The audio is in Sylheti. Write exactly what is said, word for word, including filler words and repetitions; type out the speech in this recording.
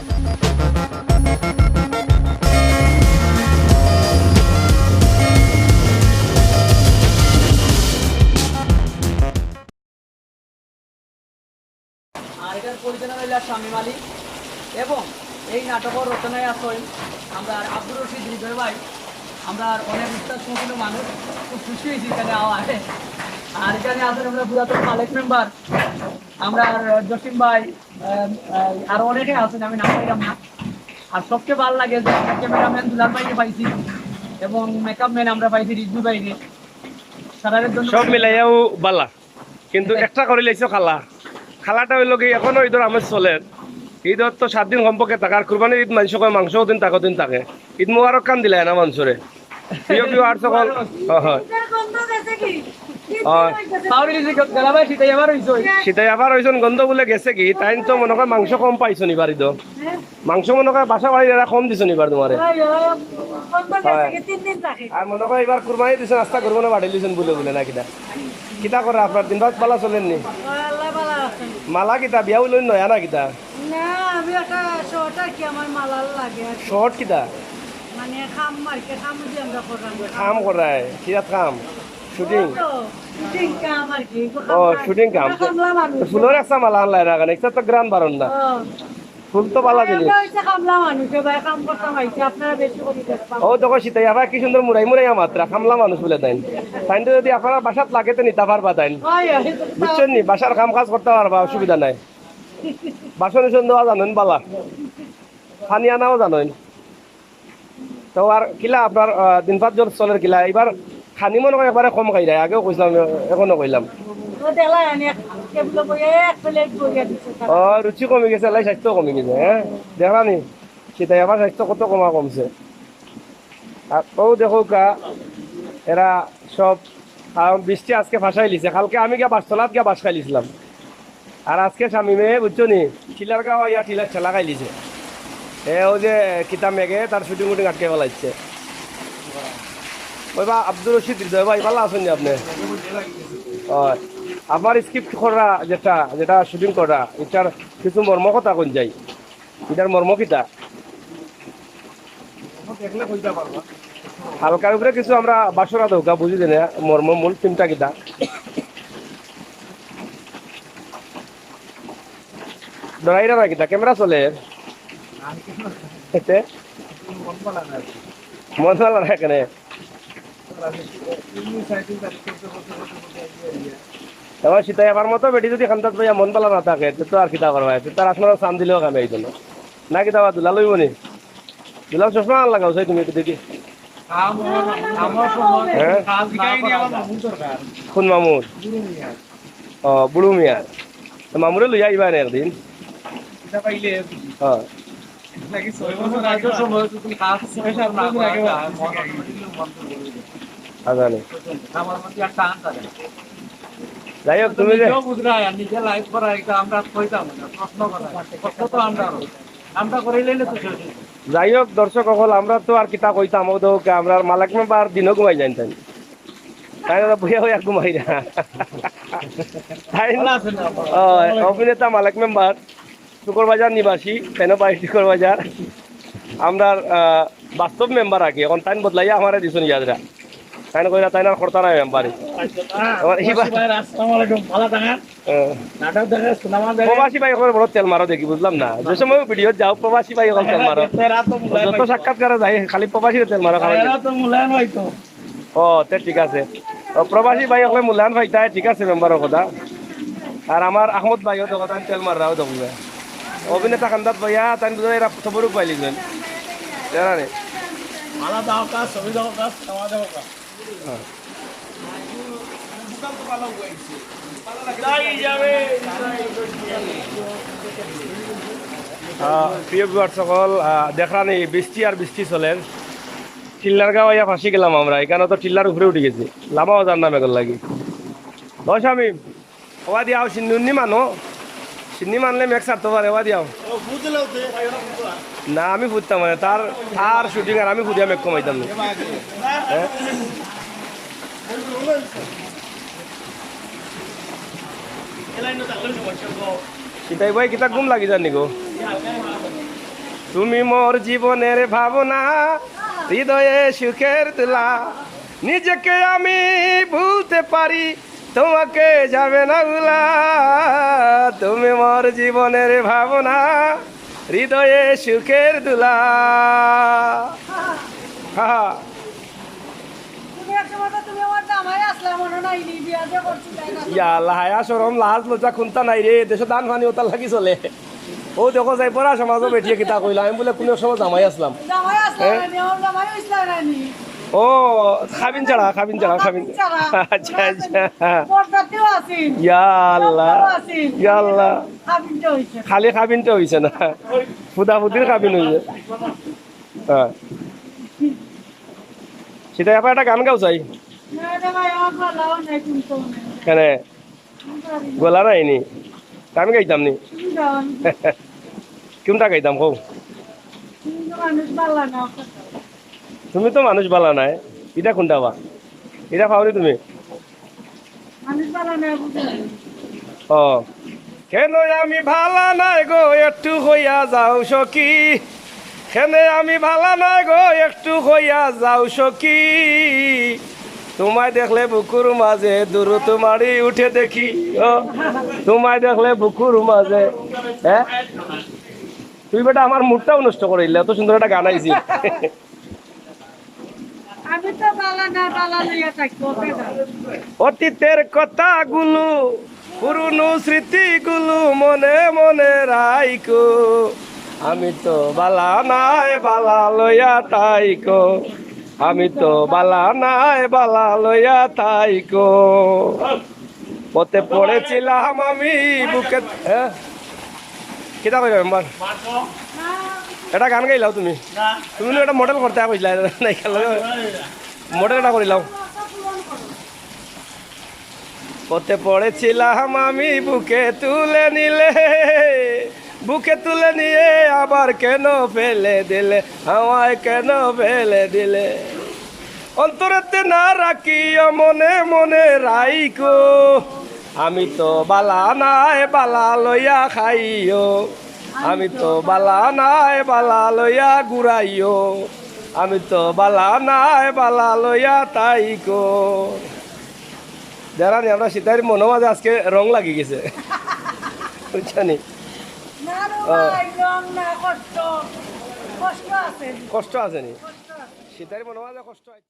আর এটার পরিচালনা হইল শামীম আলী এবং এই নাটকর রচনায় আছইন আমরার আব্দুর রশিদ হৃদয় ভাই। আমরার অনেক উস্তাদ সম্পন্ন মানুষ, খুব খুশি হইছি এখানে আওয়ায়। আর এখানে আছইন আমরার পুরাতন মালেক মেম্বার, আমরার জসিম ভাই, আহ, আহ, আরো অনেকে আছইন, আমি নাম পাইলাম না। আর সবচেয়ে ভালো লাগে যে আমরা ক্যামেরাম্যান দুলাল ভাইকে পাইছি এবং মেকআপ ম্যান আমরা পাইছি রিজভি ভাইরে। সারারের জন্য সব মিলাইয়াও বালা। কিন্তু একটা করি লাইছো খালা। খালাটা অইলো কি, এখনো ঈদর আমেজ চলের। ঈদর তো সাত দিন কমপক্ষে থাকে, আর কুরবানির ঈদ মানষে কয় মাংস দিন থাকে, দিন থাকে। ঈদ মোবারক খান দিলায় না মানষরে। প্রিয় ভিউয়ার্স সকল, হয়, হয়। ঈদর গন্ধ গেছে কি? ঈদ হয়। দিন হয়ে গেছে। পাউরি লিজি গেলা ভাই, সিতাই আবার হইছে। সিতাই আবার হইছইন, গন্ধ বুলে গেছে কি? তাইন তো মনো কয় মাংস কম পাইছইন ইবার ঈদো। হ্যাঁ। মাংস মনো কয় বাসা বাড়ির এরা কম দিছইন ইবার তুমারে। হয়, হয়। গন্ধ গেছে হয়। কি? তিন দিন থাকে। আর মনো কয় ইবার কুরবানি দিছইন, আস্তা গরু না বাড়ি লিছইন বুলে বুলে না কিতা? কিতা করে আপনার দিন রাত বালা চলের নি? হয়, আল্লাহ বালা আছইন। মালা কিতা বিয়া অইলো নয়া না কিতা? না, আমি একটা শর্ট আর কি, আমার মালার লাগে আর কি। শর্ট কিতা? মানে খাম আর কি, খাম দিয়ে আমরা করলাম। খাম করায়, কিতা খাম? শুটিং? ওই তো, শুটিং কাম আর কি, একটু ও, খামলা, শুটিং কাম। আমরা খামলা মানুষ। তো ফুলর একটা মালা আনলাই না কেন? এটা তো গ্রান বারণ না। ও। ফুল তো বালা জিনিস। আমরা হইছে খামলা মানুষ, ভাই, কাম করতাম আইছি, আপনারা বেশি করি দেখবা। ও, দেখো, সিতাই আবার কি সুন্দর মুড়াই মুড়াই মাতরা, খামলা মানুষ বুলে তাইন। তাইন তো যদি আপনার বাসাত লাগে, তো নিতা পারবা তাইন। হয়, হয়। বুঝছইন নি? বাসার কাম কাজ করতা পারবা, অসুবিধা নাই। বাসন উসন দেওয়া জানইন বালা, পানি আনাও জানইন। তো আর কিলা আপনার, আহ, দিন পাঁচ জন চলের কিলা? ইবার খানি মনো কয় একবারে কম খাইরায়, আগেও কইছলাম, এখনো কইলাম। ও, দেখলা, আমি এক টেবিলে বইয়া এক প্লেট বইয়া দিছে তারা। ও, রুচি কমি গেছে, লাই স্বাস্থ্য কমি গেছে, হ্যাঁ? দেখলা নি? সিতাই আবার স্বাস্থ্য কত কমা কমছে। আর ও দেখো কা, এরা সব, কারণ বৃষ্টি আজকে ফাঁসাই লিছে। কালকে আমি গিয়া বাসতলাত গিয়া বাস খাইলিছিলাম। আর আজকে শামিমে, বুঝছো নি, টিলার গাওয়া ইয়া টিলার ঠেলা খাইলিছে। এ, ও যে কিতা মেঘে তার শুটিং উটিং আটকে ফেলাইছে। ওই বা আব্দুর রশিদ হৃদয় ভাই, বালা আছইন নি আপনে? হয়। আমার স্ক্রিপ্ট করা যেটা, যেটা শুটিং করা, এটার কিছু মর্ম কথা কইন যাই। এটার মর্ম কিতা? দেখলে কইতা পারবা। হালকার উপরে কিছু আমরা বাসরা দৌকা বুঝি দেই না, মর্ম মূল থিমটা কিতা? ডরাইরা না কিতা? ক্যামেরা চলে। এতে? মন ভালা না কেনে? এবার সিতাই আপার মতো বেটি যদি খান্দাত পাইয়া মন ভালা না থাকে, তে তো আর কিতা করবা? তে তো আর আসমানো চান দিলেও কামে অইতো না। না কিতা বা দুলাল অইবো নি? দুলাল চশমা আর লাগাও, চাই তুমি একটু দেখি। আমার সময় হ্যাঁ? কাজ না করা যায়। কোন মামুর? ও, বুড়ু মিয়া। তো মামুরে লইয়া আইবা নে একদিন। এটা পাইলে হ্যাঁ। নাকি ছয় বছর আগে সময় তুমি কাজ special না করা যায়, মন অটোমেটিকলি বন্ধ করে দেয়। আচ্ছা, নে। আমার মধ্যে একটা আনন্দ আছে। যাই হোক, তুমি যে নিজেও বুঝরায় আর নিজে লাইভ করা, এটা আমরা কইতাম না, প্রশ্ন করা। প্রশ্ন তো আমরা, আমরা করাইলে তো শেষ হইতো। যাই হোক, দর্শক অকল, আমরা তো আর কিতা কইতাম, ও তো আমরা মালিক মেম্বার দিনও ঘুমাই যাইন তাই। তাই না, বইয়া বইয়া ঘুমাই না। তাই ভালা আছেন না? ও, অভিনেতা মালিক মেম্বার, শুকরবাজার নিবাসী, তাইন বাড়ি শুকরবাজার। আমরার, আহ, বাস্তব মেম্বার আর কি, এখন তাইন বদলাইয়া আমারে দিছইন ইয়াদরা। তাইন কইরা তাইন আর করতা নায় মেম্বারি। আচ্ছা, আহ, আমার এই বা- প্রবাসী ভাইরা, আসসালামু আলাইকুম, ভালা থাকেন। হ্যাঁ। নাটক দেখে, সিনেমা দেখে। প্রবাসী ভাই অকলর বড় তেল মারো দেখি, বুঝলাম না। যে সময় ভিডিও যাও, প্রবাসী ভাই অকল তেল মারো। এরা তো মূল্যায়ন যত পাইতো। সাক্ষাৎকারে যাই, খালি প্রবাসীরে তেল মারো, খালি। এরা তো মূল্যায়ন পাইতো। ও, তে ঠিক আছে। ও, প্রবাসী ভাই অকলে মূল্যায়ন পাইতায়, ঠিক আছে, মেম্বারর কথা। আর আমার আহমদ ভাইও তো কথা তেল মাররাও তো বুঝে। অভিনেতা খান্দাত ভাইয়া, তাই বুঝে এরা সবরও পাইলি যান। জানা নেই। ভালা দেওয়া কাজ, ছবি দেওয়া কাজ, সিনেমা দেওয়া কাজ। হ্যাঁ। আহ, প্রিয় ভিউয়ার সকল, আহ, দেখরা নি বৃষ্টি আর বৃষ্টি চলের। টিল্লার গাওয়া ইয়া ফাঁসি গেলাম আমরা, এখানে তো টিল্লার উপরে উঠি গেছি, লামাও যার নামে গেল লাগি। ও শামিম, ওবা দিয়াও সিন্নি উন্নি মানো, সিন্নি মানলে মেঘ ছাড়তে পারে, ওবা দিয়াও। না, আমি ফুটতাম মানে, তার, তার শুটিং আর আমি ফুটিয়া মেঘ কমাইতাম না। হ্যাঁ? সিতাই ভাই, কিতা ঘুম লাগি যার নি গো? তুমি মোর জীবনের ভাবনা, হৃদয়ে সুখের তুলা। নিজেকে আমি ভুলতে পারি, তোমাকে যাবে না ভুলা। তুমি মোর জীবনের ভাবনা, হৃদয়ে সুখের তুলা। হা হা। তুমি এক সময় তো তুমি আমার জামাই আসলা, মনো নাই নি? বিয়া যে করছি তাই না? ইয়া আল্লাহ, হায়া শরম, লাজ লজ্জা কুন্তা নাই রে। দেশো দান পানি ওতার লাগি চলে। ও দেখো যাই পড়া সমাজও বেটিয়ে কিতা কইলা, আমি বুলে কুনু সময় জামাই আসলাম। জামাই আসলা হ্যাঁ? না নি, আমার জামাই আসলা না নি? ও, খাবিন ছাড়া, খাবিন ছাড়া, খাবিন। খাবিন ছাড়া। আচ্ছা, আচ্ছা। পর্দাতেও আছেন। ইয়া আল্লাহ। পর্দাতেও আছেন। ইয়া আল্লাহ। খাবিনটা হইছে। খালি খাবিনটা হইছে না, ফুদাফুদির খাবিন হইছে। হ্যাঁ। সেটা আবার একটা গান গাও চাই। না রে ভাই, আমার গলাও নাই, শুনতেও নাই। কেনে? আমি পারি না। গলা নাই নি? তা আমি গাইতাম নি? তুমি গাও, আমি কুনটা গাইতাম কও? তুমি তো মানুষ ভালা না। তুমি তো মানুষ ভালা নায়। ইটা কুনটা বা? ইটা পাওনি তুমি? মানুষ ভালা না, বুঝো না। ও। কেনে আমি ভালা নায় গো, একটু কইয়া যাও সখী। কেনে আমি ভালা নায় গো, একটু কইয়া যাও সখী। তোমায় দেখলে বুকুর মাঝে দুরুদ মারি উঠে দেখি। ও, তোমায় দেখলে বুকুর মাঝে। হ্যাঁ? তুমি বেটা আমার মুডটাও নষ্ট করিলে, অত সুন্দর একটা গান আইছি। আমি তো বালা না বালা লইয়া থাকবো, ওকে দাও। অতীতের কথাগুলো, পুরনো স্মৃতিগুলো মনে মনে রাইখো। আমি তো বালা নায় বালা লইয়া থাইকো। আমি তো বালা নায় বালা লইয়া থাইকো। পথে পড়েছিলাম আমি বুকে, হ্যাঁ? কিতা কইরা মেম্বার? এটা গান গাইলাও তুমি। তুমি না একটা মডেল করতে কইছিলা, নাই গেল। মডেল এটা করিলাও। পথে পড়েছিলাম আমি বুকে তুলে নিলে, বুকে তুলে নিয়ে আবার কেন ফেলে দিলে, আমায় কেন ফেলে দিলে? অন্তরেতে না রাখিও, মনে মনে রাইখো। আমি তো বালা নায় বালা লইয়া খাইও। আমি তো বালা নায় বালা লইয়া ঘুরাইও। আমি তো বালা নায় বালা লইয়া থাইকো। যারা নি আমরা সিতারির মনো মাঝে আজকে রং লাগি গেছে। বুঝছো নি? না রে ও। ভাই, রং না, কষ্ট। কষ্ট আছে। কষ্ট আছে নি? কষ্ট আছে। সিতারির মনো মাঝে কষ্ট আছে।